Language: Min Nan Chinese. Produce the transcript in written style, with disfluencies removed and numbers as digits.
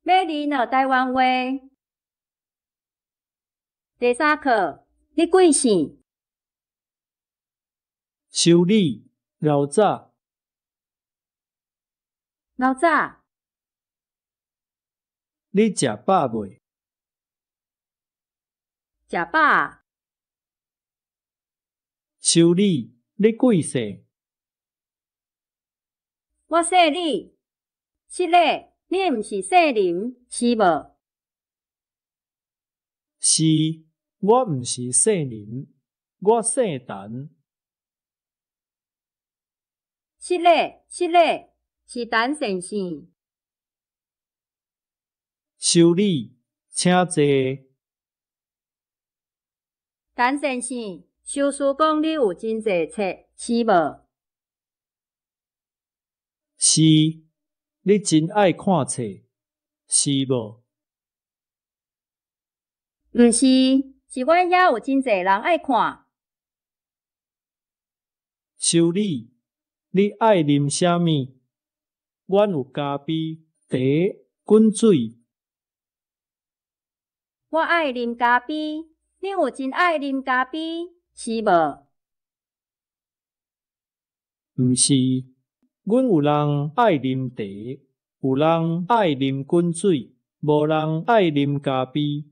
欲離落臺灣話。第三課，你貴姓？修理，𠢕早。𠢕早。你食飽未？食飽。修理，你貴姓？我姓李。失禮，你毋是姓林，是無？是，我毋是姓林，我姓陳。失禮，失禮，是陳先生。修理，請坐。陳先生，修士講你有真濟冊，是無？是，你真愛看冊，是無？毋是，是阮遐有真濟人愛看。修理，你愛啉啥物？阮有咖啡、茶、滾水。我愛啉咖啡，你有真愛啉咖啡，是無？毋是，阮有人愛啉茶，有人愛啉滾水，無人愛啉咖啡。